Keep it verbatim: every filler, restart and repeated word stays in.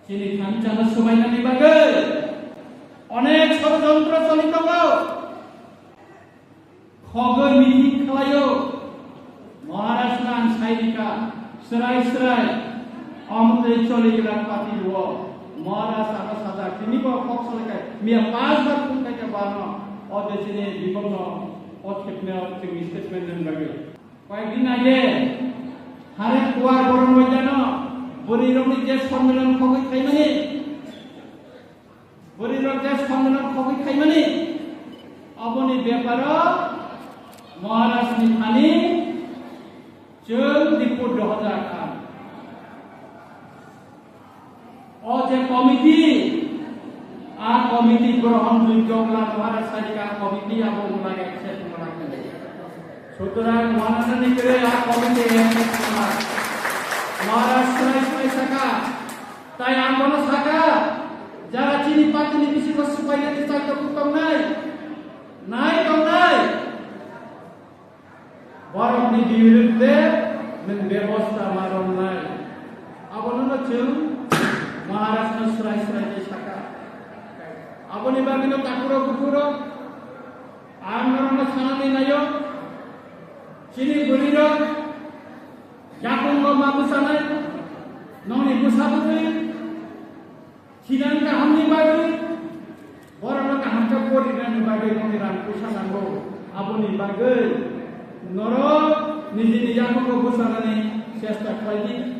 Chini thani chana swbainani bagwi onek sorojontro choli tongo. Khogwi meeting khlaio. Maharaj no ang sai rikha, srai srai. Omtwi choli gra party rwo. Maharaj ano sajak, tini bo kok salai kha. Miya pas bar phone khai kha bano. O de chini bibok no o khepne o chini statement rwna bagwi. Koyekdin age, hare kuar borom baidano, bwrwi rokni je sonmilan khogwi khaimani, bwrwi rok je sonmilan khogwi khaimani, aboni beparo Maharaj ni thani chwng report dohorjak kha. O je committee, a committee grohon jogyo wngla Maharaj sai kha, committee abo wngla accept wngla khe. Sutrang wananani kwrwi a committee accept wngla. Maharaj swrai swrai saka, tai ang bono saka, jara chini party ni bisingo swbainani chaito tongnai, nai tongnai. Borokni biruddhe nwng bebosta ma romnai. Abono no chwng Maharajno swrai swrai khe sakha. Aboni bagwino takhurok bukhurok ang norokno sanani naio. Chini bwrwirok yakungo ma bwsanai, nongni bwsa bwtwi Sinan kahamni bagwi, borokno kaham khe porinani bagwi nokni rang puisa nango. Aboni bagwi norok nijini yakungo bwsanani chesta khlai di.